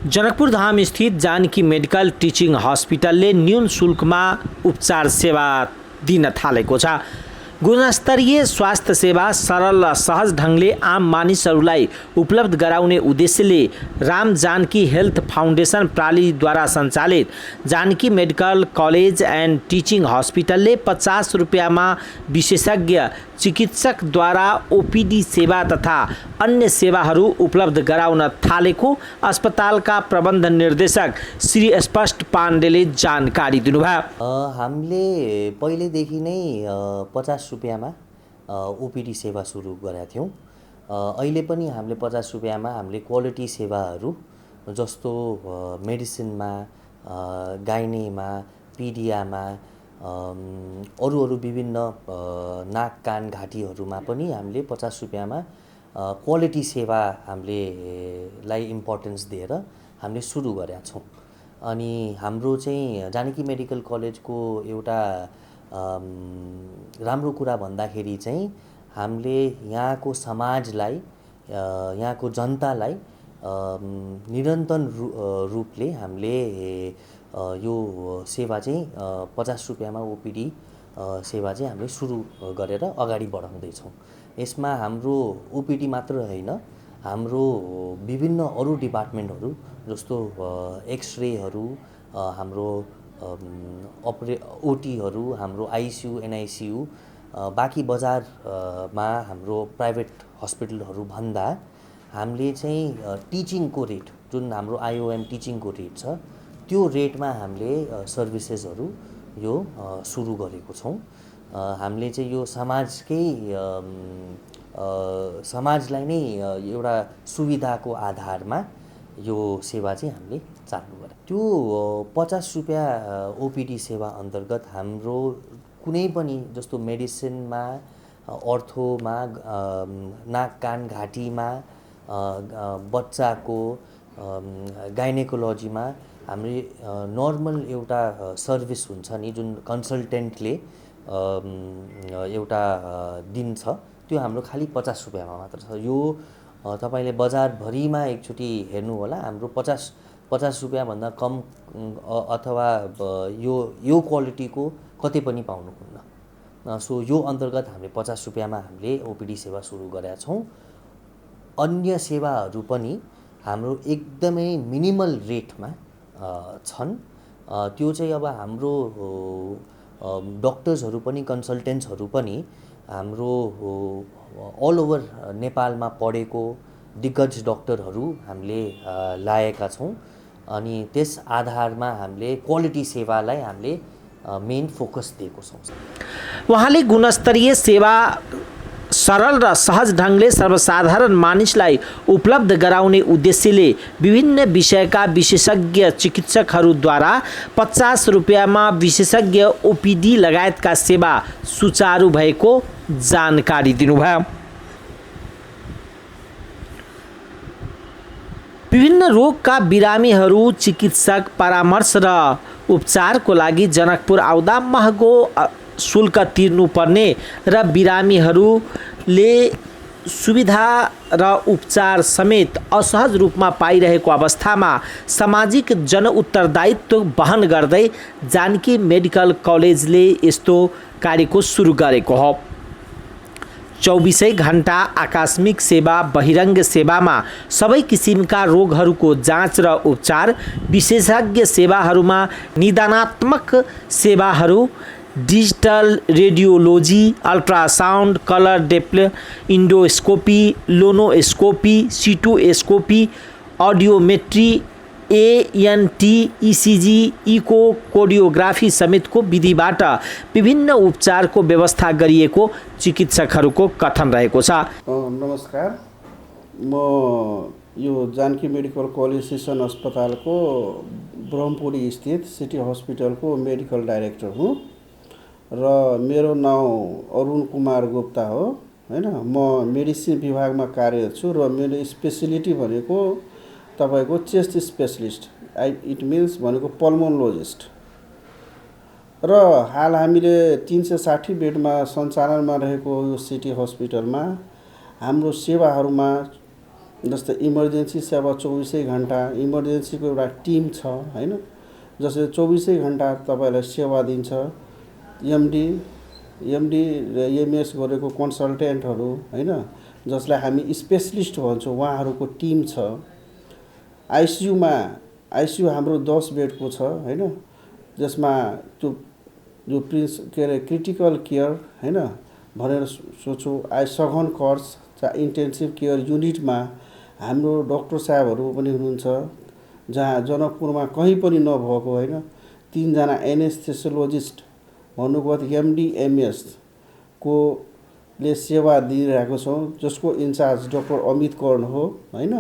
जनकपुर धाम स्थित Janaki medical teaching हस्पिटलले न्यून शुल्कमा उपचार सेवा दिन थालेको छ। गुणस्तरीय स्वास्थ्य सेवा सरल र सहज ढङ्गले आम मानिसहरूलाई उपलब्ध गराउने उद्देश्यले राम जानकी हेल्थ फाउन्डेसन प्रालिद्वारा सञ्चालित Janaki medical college and teaching हस्पिटलले 50 रुपियाँमा विशेषज्ञ चिकित्सकद्वारा ओपीडी सेवा तथा अन्य सेवाहरू उपलब्ध गराउन थालेको अस्पतालका प्रबन्ध निर्देशक श्री स्पष्ट पाण्डेले जानकारी दिनुभयो। हामीले पहिलेदेखि नै 50 रुपियाँमा ओपीडी सेवा सुरु गरेका थियौँ। अहिले पनि हामीले 50 रुपियाँमा हामीले क्वालिटी सेवाहरू जस्तो मेडिसिनमा, गाइनीमा, पीडियामा, अरू विभिन्न नाक कान घाँटीहरूमा पनि हामीले 50 रुपियाँमा क्वालिटी सेवा हामीलाई इम्पोर्टेन्स दिएर हामीले सुरु गरेका छौँ। अनि हाम्रो चाहिँ जानकी मेडिकल कलेजको एउटा राम्रो कुरा भन्दाखेरि चाहिँ हामीले यहाँको समाजलाई, यहाँको जनतालाई निरन्तर रूपले हामीले यो सेवा चाहिँ 50 रुपियाँमा ओपीडी सेवा चाहिँ हामीले सुरु गरेर अगाडि बढाउँदैछौँ। यसमा हाम्रो ओपीडी मात्र होइन, हाम्रो विभिन्न अरू डिपार्टमेन्टहरू जस्तो एक्सरेहरू, हाम्रो ओटीहरू, हाम्रो आइसियू, एनआइसियू, बाँकी बजारमा हाम्रो प्राइभेट हस्पिटलहरू भन्दा हामीले चाहिँ टिचिङको रेट, जुन हाम्रो आइओएम टिचिङको रेट छ, त्यो रेटमा हामीले सर्भिसेसहरू यो सुरु गरेको छौँ। हामीले चाहिँ यो समाजलाई नै एउटा सुविधाको आधारमा यो सेवा चाहिँ हामीले चालु गरे। त्यो 50 रुपियाँ ओपीडी सेवा अन्तर्गत हाम्रो कुनै पनि जस्तो मेडिसिनमा, अर्थोमा, नाक कान घाँटीमा, बच्चाको गाइनेकोलोजीमा हामीले नर्मल एउटा सर्भिस हुन्छ नि, जुन कन्सल्टेन्टले एउटा दिन्छ, त्यो हाम्रो खालि 50 रुपियाँमा मात्र छ। यो तपाईले बजारभरिमा एकचोटि हेर्नु होला, हाम्रो 50 रुपियाँभन्दा कम अथवा यो क्वालिटीको कतै पनि पाउनुहुन्न। सो यो अन्तर्गत हामीले 50 रुपियाँमा हामीले ओपीडी सेवा सुरु गरेका छौँ। अन्य सेवाहरू पनि हाम्रो एकदमै मिनिमल रेटमा छन्। त्यो चाहिँ अब हाम्रो डक्टर्सहरू पनि, कन्सल्टेन्ट्सहरू पनि हाम्रो अल ओभर नेपालमा पढेको दिग्गज डक्टरहरू हामीले लाएका छौँ। अनि त्यस आधारमा हामीले क्वालिटी सेवालाई हामीले मेन फोकस दिएको छौँ। उहाँले गुणस्तरीय सेवा सरल र सहज ढङ्गले सर्वसाधारण मानिसलाई उपलब्ध गराउने उद्देश्यले विभिन्न विषयका विशेषज्ञ चिकित्सकहरूद्वारा 50 रुपियाँमा विशेषज्ञ ओपीडी लगायतका सेवा सुचारू भएको जानकारी दिनुभयो। विभिन्न रोगका बिरामीहरू चिकित्सक परामर्श र उपचारको लागि जनकपुर आउँदा महँगो शुल्क तिर्नुपर्ने र बिरामीहरूले सुविधा र उपचार समेत असहज रूपमा पाइरहेको अवस्थामा सामाजिक जनउत्तरदायित्व बहन गर्दै जानकी मेडिकल कलेजले यस्तो कार्यको सुरु गरेको हो। 24 घण्टा आकस्मिक सेवा, बहिरङ्ग सेवामा सबै किसिमका रोगहरूको जाँच र उपचार, विशेषज्ञ सेवाहरूमा निदानात्मक सेवाहरू, digital radiology, ultrasound, colour depth endoscopy, colonoscopy, cystoscopy, audiometry, ENT, ECG, echo cardiography समेतको विधिबाट विभिन्न उपचारको व्यवस्था गरिएको चिकित्सकहरूको कथन रहेको छ। नमस्कार, म यो जानकी मेडिकल कलेज शिक्षण अस्पतालको ब्रह्मपुरी स्थित सिटी हस्पिटलको मेडिकल डाइरेक्टर हुँ र मेरो नाउँ अरुण कुमार गुप्ता हो हैन। म मेडिसिन विभागमा कार्यरत छु र मेरो स्पेशलिटी भनेको तपाईको चेस्ट स्पेशलिस्ट, इट मिन्स भनेको पल्मोनोलोजिस्ट। र हाल हामीले 360 बेडमा सञ्चालनमा रहेको यो सिटी हस्पिटलमा हाम्रो सेवाहरूमा जस्तै इमर्जेन्सी सेवा 24 घन्टा, इमर्जेन्सीको एउटा टिम छ हैन, जसले 24 घन्टा तपाईँलाई सेवा दिन्छ। एमडी र एमएस गरेको कन्सल्टेन्टहरू हैन, जसलाई हामी स्पेसलिस्ट भन्छौँ, उहाँहरूको टिम छ। आइसियू हाम्रो 10 बेडको छ हैन, जसमा त्यो जो क्रिटिकल केयर हैन भनेर सोचौँ। सघन कर्स इन्टेन्सिभ केयर युनिटमा हाम्रो डाक्टर साहबहरू पनि हुनुहुन्छ, जहाँ जनकपुरमा कहीँ पनि नभएको होइन 3 जना एनेस्थेसियोलोजिस्ट भन्नुभयो एमडिएमएस को ले सेवा दिइरहेको छौँ, जसको इन्चार्ज डाक्टर अमित कर्ण हो होइन।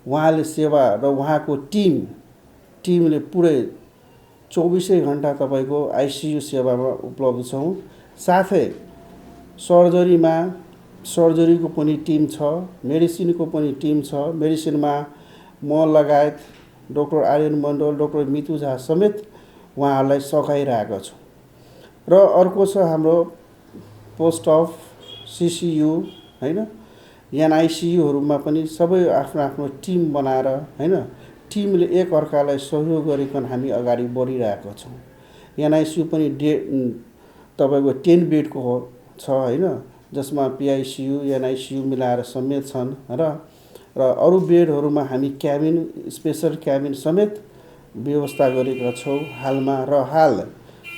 उहाँले सेवा र उहाँको टिमले पुरै 24 घन्टा तपाईँको आइसियू सेवामा उपलब्ध छौँ। साथै सर्जरीको पनि टिम छ, मेडिसिनको पनि टिम छ। मेडिसिनमा म लगायत डाक्टर आर्यन मण्डल, डाक्टर मितु झा समेत उहाँहरूलाई सघाइरहेका छौँ। र अर्को छ हाम्रो पोस्ट अफ सिसियू हैन, एनआइसियूहरूमा पनि सबै आफ्नो आफ्नो टिम बनाएर हैन, टिमले एक अर्कालाई सहयोग गरिकन हामी अगाडि बढिरहेका छौँ। एनआइसियू पनि तपाईँको 10 बेडको छ हैन, जसमा पिआइसियू एनआइसियू मिलाएर समेत छन् र अरू बेडहरूमा हामी क्याबिन, स्पेसल क्याबिन समेत व्यवस्था गरेका छौँ हालमा। र हाल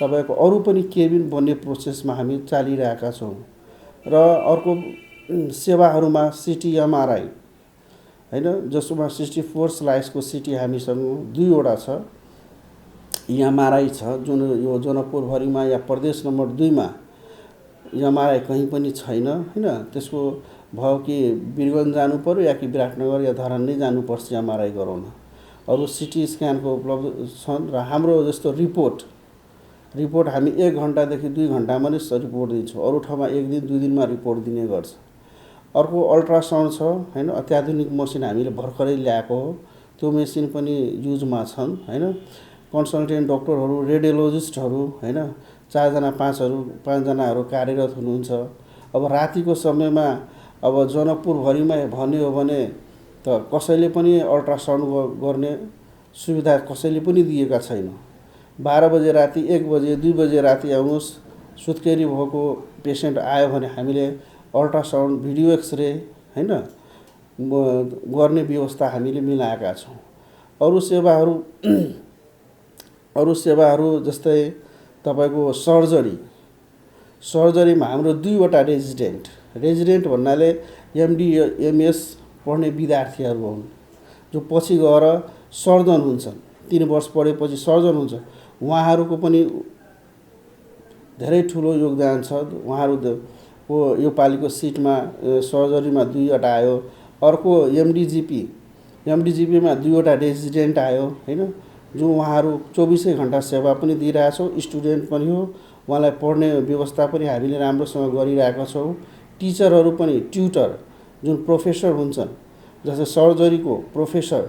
तपाईँको अरू पनि केबिन बन्ने प्रोसेसमा हामी चालिरहेका छौँ। र अर्को सेवाहरूमा सिटी एमआरआई हैन, जसमा 64 स्लाइसको सिटी हामीसँग 2 वटा छ। एमआरआई छ जुन यो जनकपुरभरिमा या प्रदेश नम्बर 2 मा एमआरआई कहीँ पनि छैन हैन। त्यसको भयो कि वीरगञ्ज जानु पर्यो या कि विराटनगर या धरान नै जानुपर्छ एमआरआई गराउन। अरू सिटी स्क्यानको उपलब्ध छन्। र हाम्रो जस्तो रिपोर्ट हामी 1 घन्टादेखि 2 घन्टामा नै रिपोर्ट दिन्छौँ। अरू ठाउँमा 1 दिन 2 दिनमा रिपोर्ट दिने गर्छ। अर्को अल्ट्रासाउन्ड छ हैन, अत्याधुनिक मसिन हामीले भर्खरै ल्याएको हो, त्यो मेसिन पनि युजमा छन् हैन। कन्सल्टेन्ट डक्टरहरू, रेडियोलोजिस्टहरू हैन 4 जना 5 जनाहरू कार्यरत हुनुहुन्छ। अब रातिको समयमा अब जनकपुरभरिमा भन्ने हो भने त कसैले पनि अल्ट्रासाउन्ड गर्ने सुविधा कसैले पनि दिएका छैन। 12 बजे राति, 1 बजे, 2 बजे राति आउनुहोस्, सुत्केरी भएको पेसेन्ट आयो भने हामीले अल्ट्रासाउन्ड, भिडियो एक्सरे हैन गर्ने व्यवस्था हामीले मिलाएका छौँ। अरू सेवाहरू जस्तै तपाईँको सर्जरीमा हाम्रो 2 वटा रेजिडेन्ट भन्नाले एमडिएमएस पढ्ने विद्यार्थीहरू हुन्, जो पछि गएर सर्जन हुन्छन्। 3 वर्ष पढेपछि सर्जन हुन्छ। उहाँहरूको पनि धेरै ठुलो योगदान छ। उहाँहरूको यो पालिको सिटमा सर्जरीमा 2 वटा आयो। अर्को एमडिजिपीमा 2 वटा रेजिडेन्ट आयो हैन, जो उहाँहरू 24 घन्टा सेवा पनि दिइरहेछौँ। स्टुडेन्ट पनि हो, उहाँलाई पढ्ने व्यवस्था पनि हामीले राम्रोसँग गरिरहेका छौँ। टिचरहरू पनि ट्युटर जुन प्रोफेसर हुन्छन्, जस्तै सर्जरीको प्रोफेसर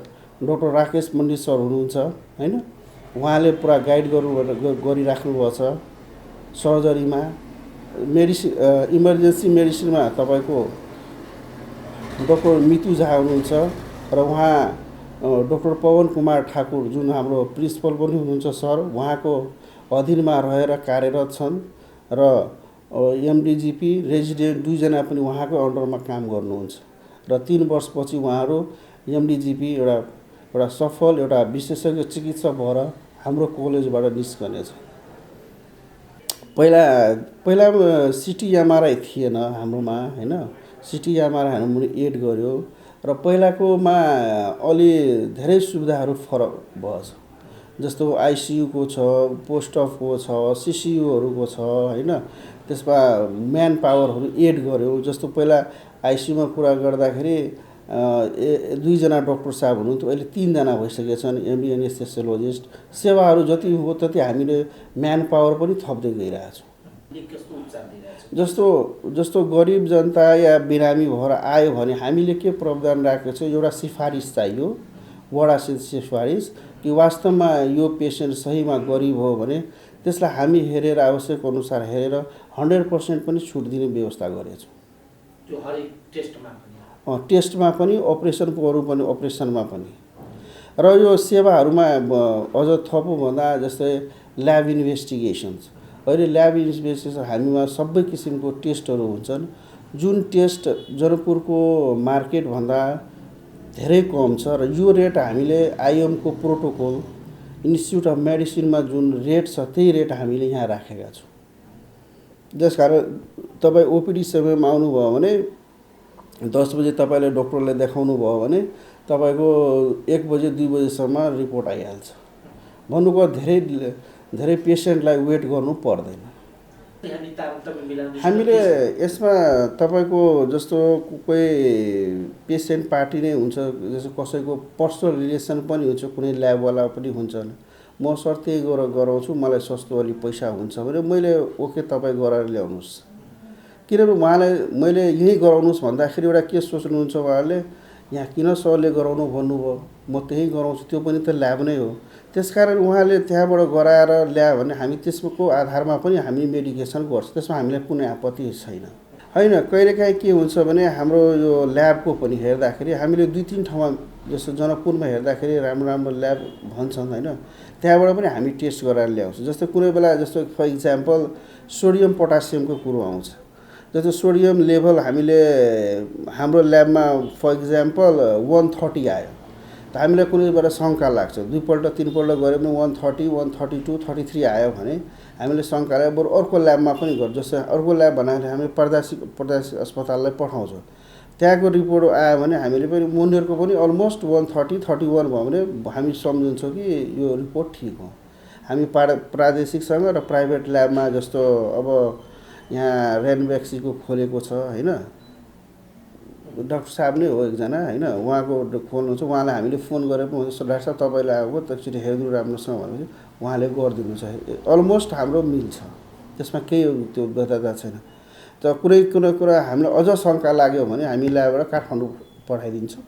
डाक्टर राकेश मण्डी सर हुनुहुन्छ हैन, उहाँले पुरा गाइड गरिराख्नु भएको छ। सर्जरीमा इमर्जेन्सी मेडिसिनमा तपाईँको डाक्टर मितु झा हुनुहुन्छ र उहाँ डाक्टर पवन कुमार ठाकुर जुन हाम्रो प्रिन्सिपल पनि हुनुहुन्छ सर, उहाँको अधीनमा रहेर कार्यरत छन्। र एमडिजिपी रेजिडेन्ट 2 जना पनि उहाँको अन्डरमा काम गर्नुहुन्छ। र 3 वर्षपछि उहाँहरू एमडिजिपी एउटा सफल एउटा विशेषज्ञ चिकित्सक भएर हाम्रो कलेजबाट निस्कनेछ। पहिला सिटी एमआरआई थिएन हाम्रोमा हैन, सिटी एमआरआई हामीले एड गर्यो र पहिलाकोमा अलि धेरै सुविधाहरू फरक भएछ। जस्तो आइसियूको छ, पोस्ट अफको छ, सिसियूहरूको छ हैन। त्यसमा म्यान पावरहरू एड गर्यो। जस्तो पहिला आइसियूमा कुरा गर्दाखेरि 2 जना डाक्टर साहब हुनुहुन्थ्यो, अहिले 3 जना भइसकेका छन् एमडी एनेस्थेसियोलोजिस्ट। सेवाहरू जति हो त्यति हामीले म्यान पावर पनि थप्दै गइरहेछौँ। जस्तो गरिब जनता या बिरामी भएर आयो भने हामीले के प्रावधान राखेको छ, एउटा सिफारिस चाहियो, वडा सिफारिस कि वास्तवमा यो पेसेन्ट सहीमा गरिब हो भने त्यसलाई हामी हेरेर आवश्यक अनुसार हेरेर 100% पनि छुट दिने व्यवस्था गरेछौँ। त्यो हरेक टेस्टमा टेस्टमा पनि अपरेसनको अरू पनि अपरेसनमा पनि। र यो सेवाहरूमा अझ थप भन्दा जस्तै ल्याब इन्भेस्टिगेसन्स, अहिले ल्याब इन्भेस्टिगेसन हामीमा सबै किसिमको टेस्टहरू हुन्छन्, जुन टेस्ट जनकपुरको मार्केटभन्दा धेरै कम छ। र यो रेट हामीले आइएमको प्रोटोकल इन्स्टिच्युट अफ मेडिसिनमा जुन रेट छ त्यही रेट हामीले यहाँ राखेका छौँ। जसकारण तपाईँ ओपिडी समयमा आउनुभयो भने 10 बजे तपाईँले डक्टरलाई देखाउनु भयो भने तपाईँको 1 बजे 2 बजेसम्म रिपोर्ट आइहाल्छ। भन्नुको धेरै पेसेन्टलाई वेट गर्नु पर्दैन। हामीले यसमा तपाईँको जस्तो कोही पेसेन्ट पार्टी नै हुन्छ, जस्तो कसैको पर्सनल रिलेसन पनि हुन्छ, कुनै ल्याबवाला पनि हुन्छन्। म सर त्यही गराउँछु, मलाई सस्तो अलि पैसा हुन्छ भने मैले ओके तपाईँ गराएर ल्याउनुहोस्। किनभने उहाँलाई मैले यहीँ गराउनुहोस् भन्दाखेरि एउटा के सोच्नुहुन्छ उहाँले, यहाँ किन सरले गराउनु भन्नुभयो, म त्यही गराउँछु, त्यो पनि त ल्याब नै हो। त्यसकारण उहाँले त्यहाँबाट गराएर ल्यायो भने हामी त्यसको आधारमा पनि हामी मेडिकेसन गर्छौँ, त्यसमा हामीलाई कुनै आपत्ति छैन। होइन, कहिलेकाहीँ के हुन्छ भने हाम्रो यो ल्याबको पनि हेर्दाखेरि हामीले 2-3 ठाउँमा जस्तो जनकपुरमा हेर्दाखेरि राम्रो ल्याब भन्छन् होइन, त्यहाँबाट पनि हामी टेस्ट गराएर ल्याउँछौँ। जस्तो कुनै बेला जस्तो फर इक्जाम्पल सोडियम पोटासियमको कुरो आउँछ, जस्तो सोडियम लेभल हामीले हाम्रो ल्याबमा फर इक्जाम्पल 130 आयो, त हामीलाई कुनै बेला शङ्का लाग्छ। 2-3पल्ट गऱ्यो भने 130, 132, 33 आयो भने हामीले शङ्का लाग्यो, बरु अर्को ल्याबमा पनि गर्छ। जस्तो अर्को ल्याब भन्दाखेरि हामीले प्रदेशिक अस्पताललाई पठाउँछौँ, त्यहाँको रिपोर्ट आयो भने हामीले पनि उनीहरूको पनि अलमोस्ट 130, 31 भयो भने हामी सम्झन्छौँ कि यो रिपोर्ट ठिक हो। हामी प्रादेशिकसँग र प्राइभेट ल्याबमा जस्तो अब यहाँ रेनबेक्सीको खोलेको छ होइन, डाक्टर साहब नै हो एकजना होइन, उहाँको खोल्नु छ, उहाँलाई हामीले फोन गरेर पनि हुन्छ, डाक्टर साहब तपाईँलाई आएको त एकचोटि हेरिदिनु राम्रोसँग भनेपछि उहाँले गरिदिनु छ। अलमोस्ट हाम्रो मिल्छ, त्यसमा केही त्यो व्यथता छैन। त कुनै कुरा हामीलाई अझ शङ्का लाग्यो भने हामी ल्याबबाट काठमाडौँ पठाइदिन्छौँ,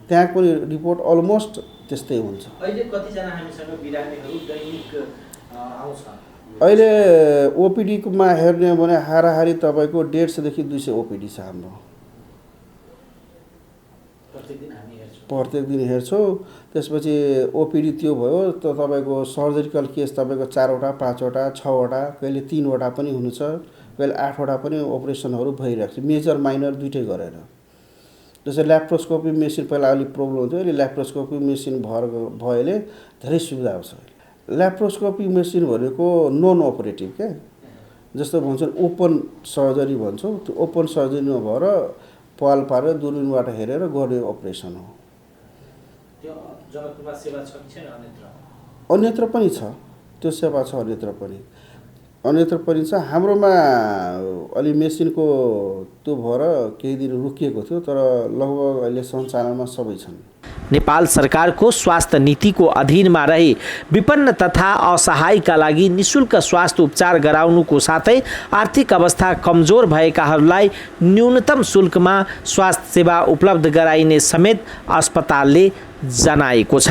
त्यहाँ पनि रिपोर्ट अलमोस्ट त्यस्तै हुन्छ। अहिले कतिजना हामीसँग बिरामीहरू दैनिक आउँछ? अहिले ओपिडीमा हेर्ने भने हाराहारी तपाईँको 150 देखि 200 ओपिडी छ हाम्रो। प्रत्येक दिन हेर्छौँ। त्यसपछि ओपिडी त्यो भयो त तपाईँको सर्जरिकल केस तपाईँको 4वटा, 5वटा, 6वटा, कहिले 3वटा पनि हुनुहुन्छ, कहिले 8वटा पनि अपरेसनहरू भइरहेको छ, मेजर माइनर दुइटै गरेर। जस्तै ल्याप्रोस्कोपी मेसिन पहिला अलिक प्रब्लम हुन्थ्यो, अहिले ल्याप्रोस्कोपी मेसिन भएले धेरै सुविधा आउँछ। ल्याप्रोस्कोपी मेसिन भनेको नन अपरेटिभ क्या, जस्तो भन्छन् ओपन सर्जरी भन्छौँ, त्यो ओपन सर्जरी नभएर पाल पारेर दूरबीनबाट हेरेर गर्ने अपरेसन हो। जनकपुरमा सेवा छ कि छैन? अन्यत्र पनि छ, त्यो सेवा छ अन्यत्र पनि छ। हाम्रोमा अलि मेसिनको त्यो भएर केही दिन रोकिएको थियो, तर लगभग अहिले सञ्चालनमा सबै छन्। नेपाल सरकारको स्वास्थ्य नीतिको अधीनमा रही विपन्न तथा असहायका लागि निशुल्क स्वास्थ्य उपचार गराउनुको साथै आर्थिक अवस्था कमजोर भएकाहरूलाई न्यूनतम शुल्कमा स्वास्थ्य सेवा उपलब्ध गराइने समेत अस्पतालले जनाएको छ।